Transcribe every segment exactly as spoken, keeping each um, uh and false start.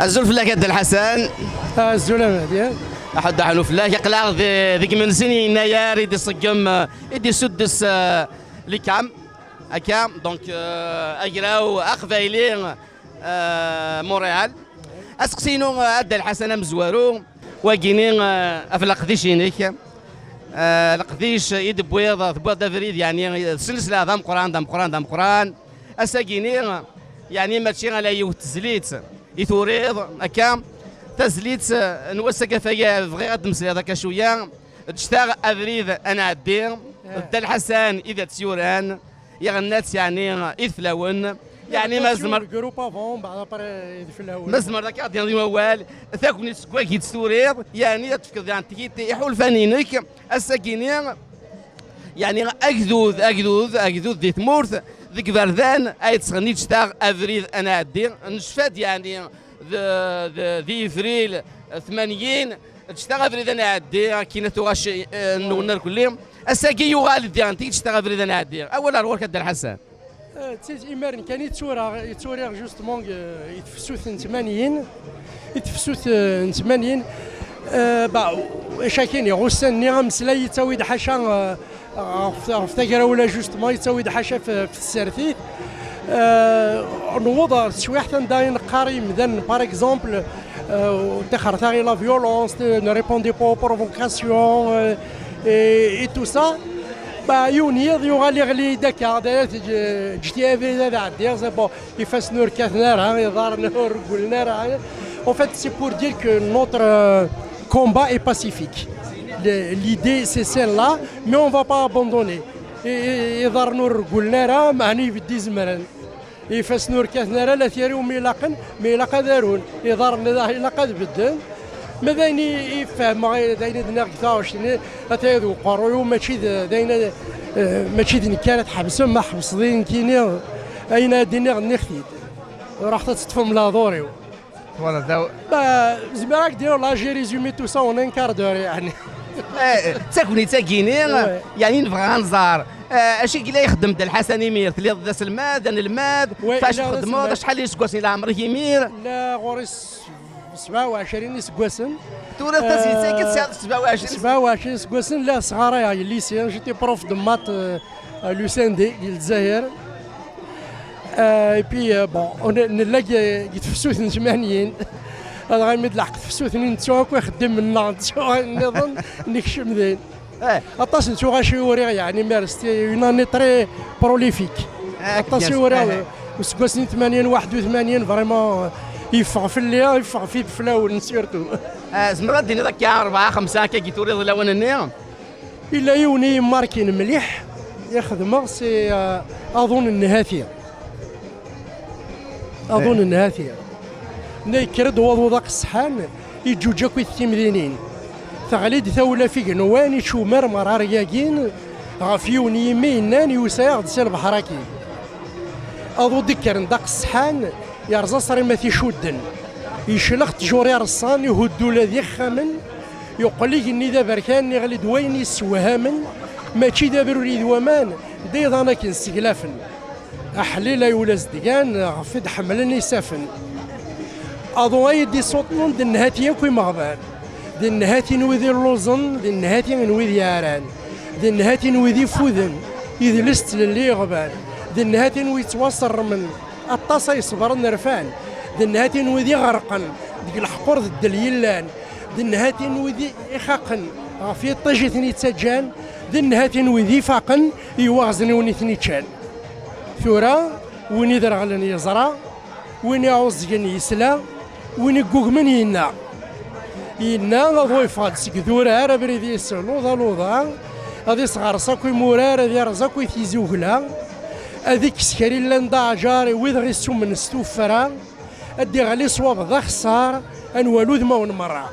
Azul fell-ak a Dda Lḥasan. Azul a Mehdi. Aḥuddu aḥunu fell-ak, aql-aɣ di- deg imensi n Yennayer i d-iṣeggem, i d-isuddes, eh, l'ICAM, akka, donc, eh, agraw aqbayli, eh, Montréal. Aseqsi-inu, eh, a Dda Lḥasan amezwaru, wagini, eh, ɣef leqdic-inek. Eh, leqdic i d-tewwiḍ, tewwiḍ-d abrid, yeɛni, d snesla d ameqqran, d ameqqran, d ameqqran. Ass-agini, yeɛni, mačči ala yiwet tezlit i turiḍ, akka. Tazlit, eh, n wass-agi, bɣiɣ ad d-temmeslayeḍ akka cwiya. Ǧǧet-aɣ abrid ad nɛeddi. D Dda Lḥasan i d at-yuran, yeɣna-tt, yeɛni, i flawen. Yeɛni, ma tzemreḍ, groupe avant, mbeɛd après d flawen. Ma tzemreḍ akka ad d-tiniḍ wawal, tagnit seg wagi d-turiḍ, yeɛni ad tefkeḍ, yeɛni, tikit iḥulfan-inek, ass-agini, yeɛni, agdud, agdud, agdud di tmurt, deg iberdan ay yettɣenni, ǧǧet-aɣ abrid ad nɛeddi. Necfa-d, yeɛni, d- d- di Yifril tmanyin, ǧǧet-aɣ abrid ad nɛeddi, akken ad tuɣac, eh, nnuɣen irkelli. Ass-agi yuɣal-d diɣen, ǧǧet-aɣ abrid ad nɛeddi. Awal ar ɣur-k a Dda Lḥasan. Eh, d tidet, imaren kan i tturaɣ, i tturiɣ justement, eh, i tefsut n tmanyin, i tefsut, eh, n tmanyin. Eh, ba, acu akin, iɣussan-nni ameslay yettawi-d ḥaca, eh, ɣef, ɣef tagrawla, justement, yettawi-d ḥaca f- f tsertit. Eh, newweḍ ɣer teswiḥt anda i neqqar i yimdanen, par exemple, eh, ur ṭṭixret ara i la violence, ne répondez pas aux provocations, eh, et, et tout ça. Ba, yiwen yiḍ yuɣal iɣli-d akka, d ǧǧet-iyi abrid ad ɛeddiɣ, c'est bon, ifassen ur kkaten ara, iḍarren ur regglen ara. En fait, c'est pour dire que notre, euh, combat est pacifique. Le- L'idée, c'est celle-là, mais on va pas abandonner. I- i- Iḍarren ur regglen ara, meɛna ibedd izemren. Ifassen ur kkaten ara, la tiriw mi ilaqen, mi ilaq ad arun. Iḍarren ilaq ad bedden. Ma d ayen i i fehmeɣ, i- d ayen i d-nniɣ deg taɣect-nni, ataya d uqerruy-iw, mačči d d ayen, eh, mačči d nekk ara tḥebsem, ma ḥebseḍ-iyi nekkini, ayen ara d-iniɣ, nniɣ-t-id. Ruḥet ad teṭṭfem lehdur-iw. Voilà, da- Ba, zemreɣ ad k-d-iniɣ, là, j'ai résumé tout ça en un quart d'heure, yeɛni. Eh, d tagnit-agi-ni, ouais, yeɛni nebɣa ad nẓer, eh, acu i yella ixeddem Dda Lḥasan imir? Telliḍ d aselmad, d anelmad, ouais, acu txeddmeḍ? Acḥal n yiseggasen i leɛmer-ik imir? La, ɣur-i s- sebɛa u ɛecrin iseggasen. Tura d tagnit-agi, eh, tesɛiḍ sebɛa u ɛecrin. Sebɛa u ɛecrin iseggasen, la sɣarayeɣ deg lycée, j'étais prof de maths, euh, à l'U C N D, di Lezzayer. Euh, et puis, euh, bon, on est, nella deg, deg tefsut n tmanyin. Dɣa imi d lḥeqq tefsut-nni, nettu akk ixeddimen-nneɣ, nettu ayen nniḍen, nekcem din. Eh. Aṭas n tuɣac i uriɣ, yeɛni, mer, c'était une année très prolifique. Eh, aṭas i uriɣ, eh, useggas-nni tmanyin, waḥed u tmanyin, vraiment, euh, yeffeɣ fell-i, yeffeɣ fi flawen, surtout. Eh, zemreḍ ad d-tiniḍ akka rebɛa, xemsa akka i turiḍ lawan-nni? Yella yiwen i yemmarkin mliḥ i xedmeɣ, c'est, euh, aḍu n nnhati. Aḍu n nnhati. Nna yekker-d waḍu d aqesḥan, iǧǧuǧ akkit timdinin. Teɣli-d tawla f igenwan, ičumar merra ryagin, ɣef yiwen yimi yennan, yusa-yaɣ-d si lebḥer-agi. Aḍu d-ikkren d aqesḥan, yerẓa ṣṣrimat icudden. Yeclex ttjur ireṣṣan, ihuddu ula d ixxamen, yeqqel igenni d aberkan, iɣli-d wayen yessewhamen, mačči d abruri d waman, d iḍan akken seglafen. Aḥlil ay ula zedgan, ɣef i d-ḥemmlen isafen. Aḍu ay d-isuṭnen d nnhati akk imeɣban, d nnhati n wid illuẓen, d nnhati n wid yeɛran, d nnhati n wid ifuden, idles tlelli iɣban, d nnhati n wid yettwaṣerrmen, aṭas ay ṣebren rfan, d nnhati n wid iɣerqen deg leḥqur d ddel yellan, d nnhati n wid ixaqen ɣef yiṭij i ten-ittaǧǧan, d nnhati n wid ifaqen i waɣzen i wen-iten-iččan. Tura, win iderɣlen yeẓra, win iɛuẓẓgen yesla, win iggugmen yenna. Yenna, aḍu yeffeɣ-d seg idurar, abrid-is luḍa luḍa, ad isɣers akk imurar, ad irẓ akk i tizi ugla, ad ikkes kra illan d aɛjar i wid ɣ-issumen s tuffra, ad d-iɣli ṣṣwab d axeṣṣar, ad nwali udmawen merra.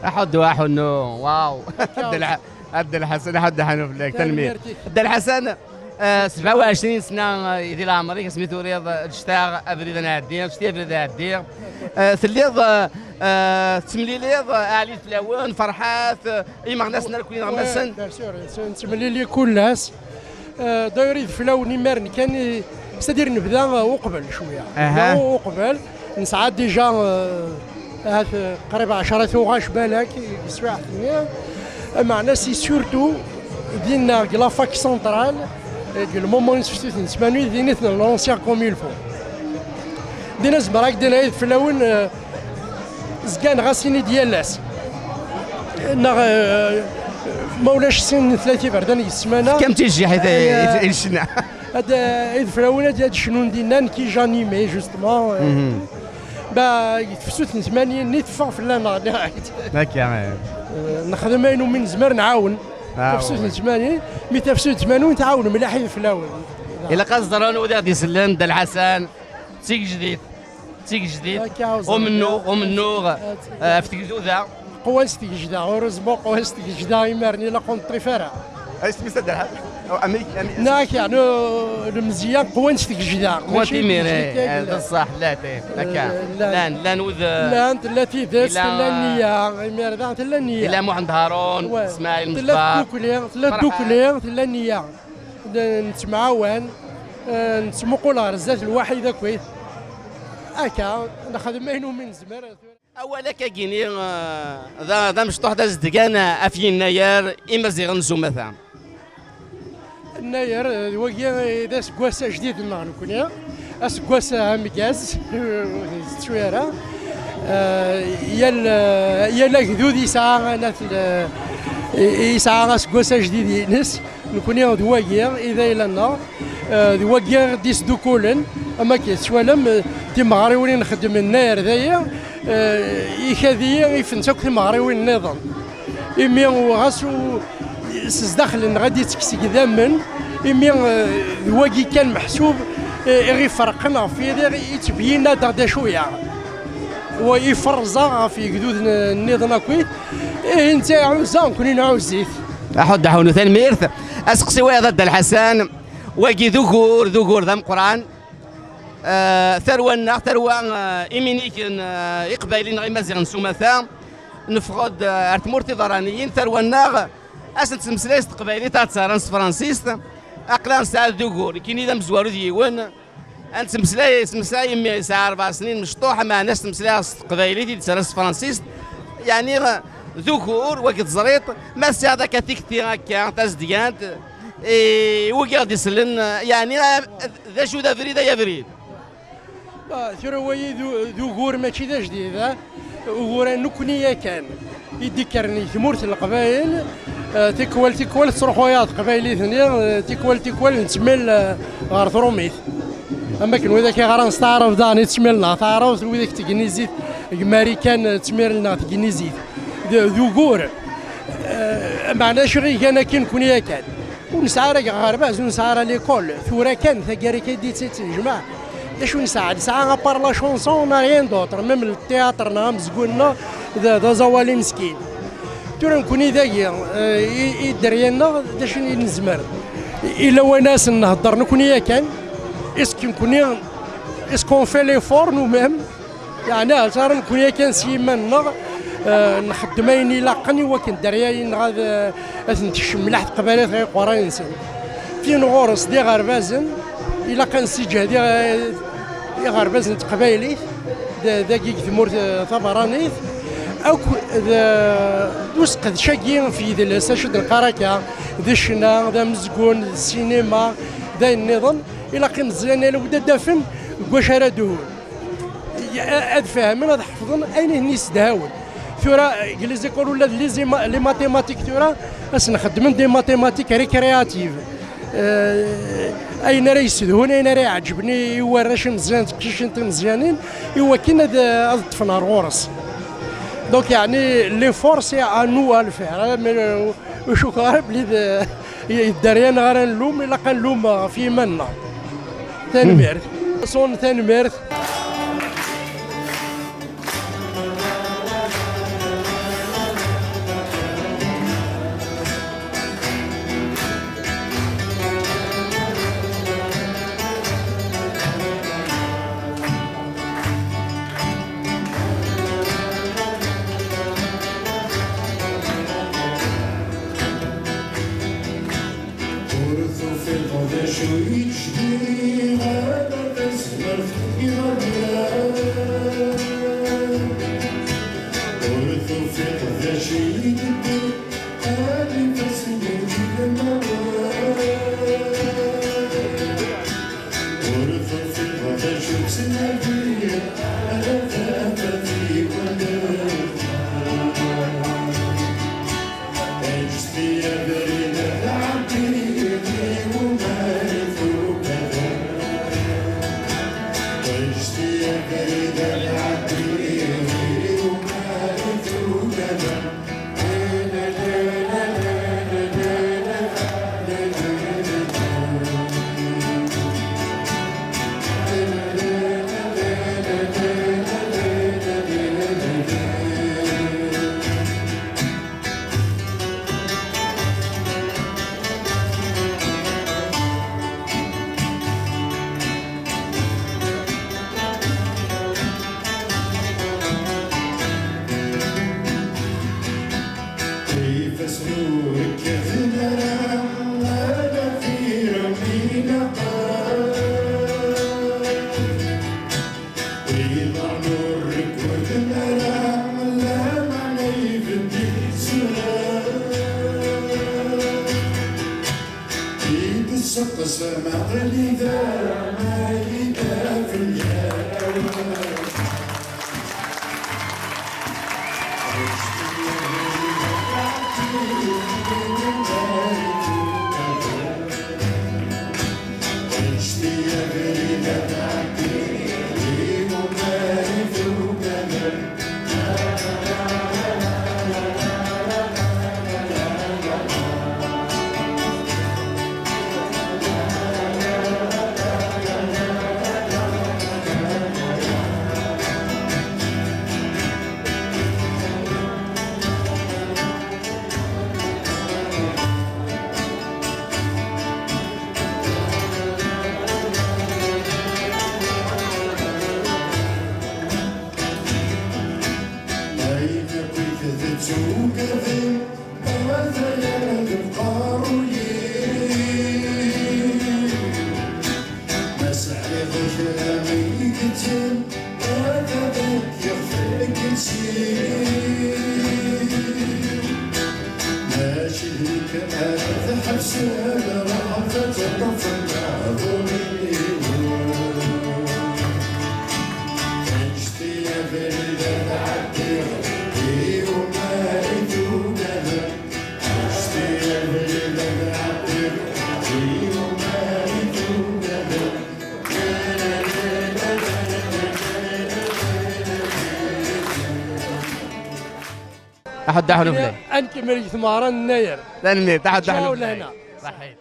Aḥuddu aḥunnu, waw. Akka. Abdel Ḥ-, Abdel Ḥasan, aḥuddu aḥunnu fell-ak, tanemmirt. Tanemmirt-ik. Abdel Ḥasan, eh, sebɛa u ɛecrin sna, eh, di leɛmer-ik, asmi turiḍ, eh, ǧǧet-aɣ abrid ad nɛeddi, ǧǧet-iyi abrid ad ɛeddiɣ. Eh, telliḍ, eh, eh, tettemliliḍ, eh, Ɛli Flawen, Ferḥat, eh, imeɣnasen akk ineɣmasen. Ouais, bien sûr, nett-, nettemlili kul ass. Euh, d'ailleurs, i d fell-awen imaren kan, i- c'est-à-dire nebda, euh, uqbel cwiya. Aha. Nebda uqbel, Nesɛa déjà, euh, ahat, euh, qrib ɛecra tuɣac balak deg teswiɛt-nni. Ameɛna, c'est surtout dinna deg la fac centrale, euh, deg le moment n sefsut n ttmanwi, din i ten-lansiɣ comme il faut. Dinna zemreɣ ad k-d-iniɣ Ayt Flawen, euh, zgan ɣas ini-d yal ass. Neɣ, euh, ma ulac sin, tlata iberdan deg ssmana. Kam tijjiḥ i, euh, i, i ccna. Ad, euh, Ayt Flawen ad, ad cnun dinna, nekk i j'anime, justement, euh, Mhm. Ba, tefsut n tmanyin-nni teffeɣ fell-aneɣ, nniɣ-ak-d. Akka, eh. Eh, nexdem ayen umi nezmer nɛawen. Ah, tafsut n tmanyin, mi tafsut n tmanyin tɛawen mliḥ i fell-awen. Ilaq ad ẓren wid i ɣ-d-isellen, Dda Lḥasan, d tigejdit, d tigejdit, akka, ur ẓerren. Umennuɣ, umennuɣ, eh, ɣef tegduda. Qwan s tgejda, heureusement qwan s tgejda, imir-nni ilaq ur neṭṭif ara. Ay, isem-is ad d-rḥan? Aw, amek, amek? Nak, yeɛni, lemzeyya qwan s tgejda. Qwan mačči timir, d tgejda eh, kan. D ṣṣeḥ, llant, eh, akka. Eh, llant. Llan, llan wid, eh, llan, tella tidet, ila, tella nniya, imir daɣen tella nniya. Ila Muḥend Harun, ouais. Smaɛil Mecṭaḥ. Tella tdukli, tella tdukli, tella nniya. N-, nettemɛawan, eh, nettmuqul ɣer zdat lwaḥid akkit. Akka, nexdem ayen umi nezmer. Awal akkagini, eh, d a-, d amecṭuḥ d azedgan, eh, af Yennayer, Imaziɣen s umata. Yennayer, eh, d wagi, eh, d aseggas ajdid-nneɣ nekni. Aseggas ameggaz, ur yettwi ara. Eh, yal, eh, yal agdud yesɛa anat-, eh, yesɛa aseggas ajdid-ines. Nekni d wagi i d ayla-nneɣ, eh, d wagi i d-isdukulen, am akken tettwalam, eh, timeɣriwin i nxeddem Yennayer dayi, eh, ikad-iyi ifen-tt akk timeɣriwin nniḍen. Imi ɣas u-, s zdaxel-nneɣ ad d-ittekkes seg idammen, imi, eh, d wagi kan meḥsub, eh, i ɣ-iferqen ɣef yiḍ i yettbeyyin-aɣ-d acu-yaɣ. Wa iferẓ-aɣ ɣef yegduden nniḍen akkit, ihi netta iɛuzz-aɣ, nekni nɛuzz-it. Aḥud Aḥunu, tanemmirt. Aseqsi wayeḍ a Dda Lḥasan, wagi d ugur, d ugur d ameqqran. Eh, tarwa-nneɣ, tarwa, eh, iminigen, eh, iqbayliyen neɣ imaziɣen s umata, neffeɣ-d, eh, ar tmurt ibeṛṛaniyen, tarwa-nneɣ, ad s-nettmeslay s teqbaylit, ad tt-rran s tefransist, aql-aɣ nesɛa-d ugur, nekkini d amezwaru d yiwen, ad nettmeslay, nettmeslay imi yesɛa rebɛa snin mecṭuḥ, meɛna ad s-ttmeslayeɣ s teqbaylit i d-ttarran s tefransist, yeɛni, eh, d ugur, wagi teẓriḍ, ma tesɛiḍ akka tikti akka, tazedyant, i wigi i ɣ-d-isellen, yeɛni, eh, d acu d abrid ay abrid? Ba, tura wayi d u-, d ugur mačči d ajdid, ah. Ugur-a nekni yakan i d-ikkren i tmurt n Leqbayel, eh, tikwal, tikwal tettruḥu-yaɣ teqbaylit-nni, eh, tikwal, tikwal nettmil, eh, ɣer trumit. Am akken widak i ɣran s taɛrabt daɣen i ttmilen ɣer taɛrabt, widak n tegnizit deg Marikan, eh, ttmilen ɣer tegnizit. D, d ugur. Eh, meɛna acu i gan akken nekni yakan? Ur nesɛi ara aɣerbaz, ur nesɛi ara l'école. Tura kan, taggara kan i d-yettnejmaɛ. D acu nesɛa? Nesɛa à part la chanson, on n'a rien d'autre. Même le théâtre neɣ amezgun-nneɣ d, d aẓawali meskin. Tura nekni dagi, eh, i, i dderya-nneɣ, d acu i nezmer? I lawan ad sen-nhedder nekni yakan. Est-ce que nekni, est-ce qu'on fait l'effort nous-mêmes? Yeɛni, ahat ara nekni yakan s yiman-nneɣ, eh, nxeddem ayen ilaqen i wakken dderya-nneɣ ad, eh, ad ten-tekcem mliḥ teqbaylit ɣer iqerray-nsen. Tin ɣur-s d iɣerbazen, ilaq ad nessiǧhed i, eh, iɣerbazen n teqbaylit, d, dagi deg tmurt, eh, tabeṛṛanit, akk d, d useqdec-agi f yidles, acu d-neqqar akka, d ccna, d amezgun, d ssinima, d ayen nniḍen, ilaq imeẓyanen ad d-afen deg wacu ara d-uɣen. Ad fehmen, ad ḥefḍen ayen i ten-yessedhawen. Tura, deg les écoles ula d les éma-, les mathématiques tura, ad sen-xeddmen des mathématiques récréatives. Eh, ayen ara yessedhun, ayen ara iɛeǧben i, i warrac imeẓyanen d teqcicin timeẓyanin, i wakken ad, ad ṭṭfen ar ɣur-s. Donc, yeɛni, l'effort, c'est à nous à le faire, hein, mais, euh, ur cukkeɣ ara belli d, d dderya-nneɣ ara nlum, ilaq ad nlum ɣef yiman-nneɣ. Tanemmirt. Son, tanemmirt. Ur tufiḍ d acu i d-cbiɣ, ala tazmert i ɣer Ur teẓriḍ d acu ttnadiɣ, ala tafat i wallen. Eǧǧet-iyi abrid ad ɛeddiɣ i umar i tugadem. Eǧǧet-iyi abrid ad ɛeddiɣ i umar i tugadem. Ifassen ur kkaten ara, ala tira mi ilaq. Iḍarren ur regguten ara, lameɛna ibedd-it tura. I d-tesseqsam aql-i da, ma yella fell-awen. Ayen akk i d-tettugadem, ataya deg uqerruy-i. Ma sɛiɣ kra mi yettun, ad d-yexfek sin. Mačči d nekk ara tḥebsem, raḥet ad teṭṭfem aḍu-inu. Eǧǧet-iyi abrid ad ɛeddiɣ i umar i tugadem. Eǧǧet-iyi abrid ad ɛeddiɣ i umar i tugadem. Aḥuddu aḥluflay. Ad nkemmel deg tmeɣra n Nnayer. Tanemmirt, aḥuddu aḥluflay. Ciao, lehna. Ṣaḥit.